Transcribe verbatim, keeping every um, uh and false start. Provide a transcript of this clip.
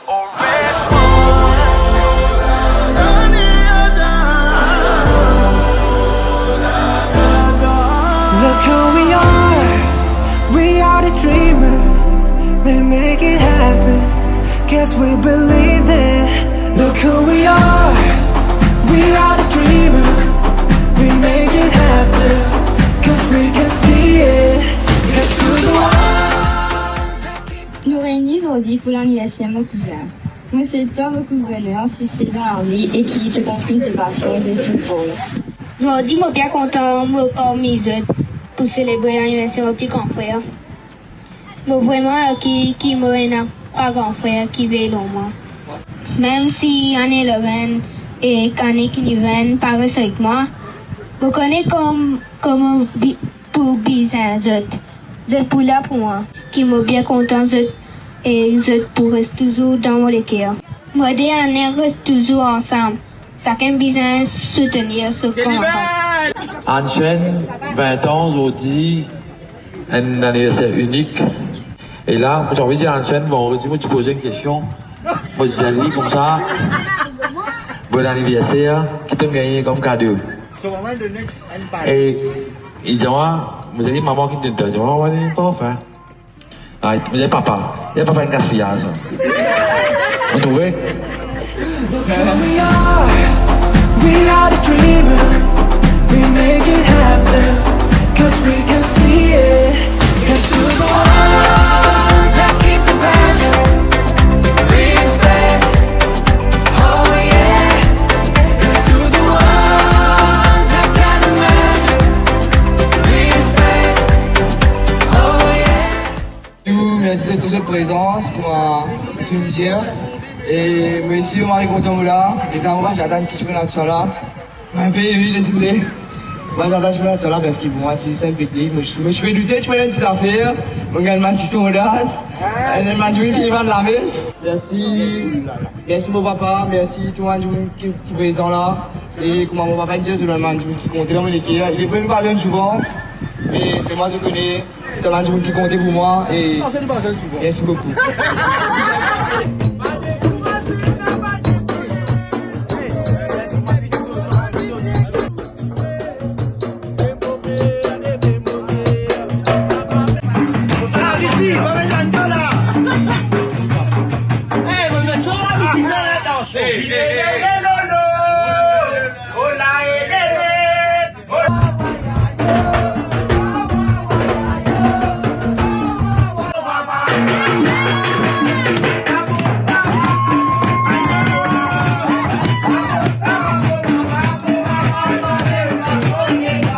Look who we are, we are the dreamers, we make it happen, 'cause we believe it. Look who we are, we are the dreamers, we make it happen, 'cause we can see it. Here's to the one. Nou reyni zordi pou laniverser mo kouzin. Mo swet twa boukou boner, sikse dan lavi e ki to kontign to pasion de foutbol. Zordi mo bien kontan mo parmi zot pou selebre laniverser mo pli gran frer. Mo vreman laki ki mo ena trwa gran frer ki vey lor mwa. Mem si ane eleven ek ane kindergarten pa res avek mwa, mo kone kom, kouma bi-, pou bizin zot. Zot pou la pou mwa. Ki mo bien kontan zot e zot pou res touzour dan mo leker. Mo de ane res touzour ansam. Sakenn bizin soutenir so kanmarad. Anchen, vin an zordi, enn aniverser inik. E la, mo ti anvi dir Anchen, bon, mo ti poze enn kestion. Mo dir li koumsa, bon aniverser, ki to'nn gagne kom kado? E li dir mwa, mo dir li, mama ki donn twa, li dir mwa, mama donn mwa parfin. Ay, mo dir papa, li papa enn gaspiyaz. Ou trouve? Look who we are, we are the dreamers, we make it happen, 'cause we can see it. Here's to the one that keep the passion, respect, oh yeah. Here's to the one that got a passion, respect, oh yeah. Tou, mersi de tou zot prezans, kouma tou dir. E mo osi, mo mari kontan mo la. E sa, mo pa ti atann ki ti pou ena sa la. Mo inpe eri, dezole. Mo pa ti atann ki ti pou ena sa la, parski pou mwa, ti sel piknik. Mo, mo ti pe doute, ti pou ena enn ti zafer. Mo gagn bann ti sondaz. Enn bann dimoun fini vann lames. Mersi. Mersi mo papa, mersi tou bann dimoun ki, ki prezan la. E kouma mo papa dir, zot bann dimoun ki konte dan mo leker. Li pe pa vinn souvan, me selman zot kone, se bann dimoun ki konte pou mwa e mersi boukou.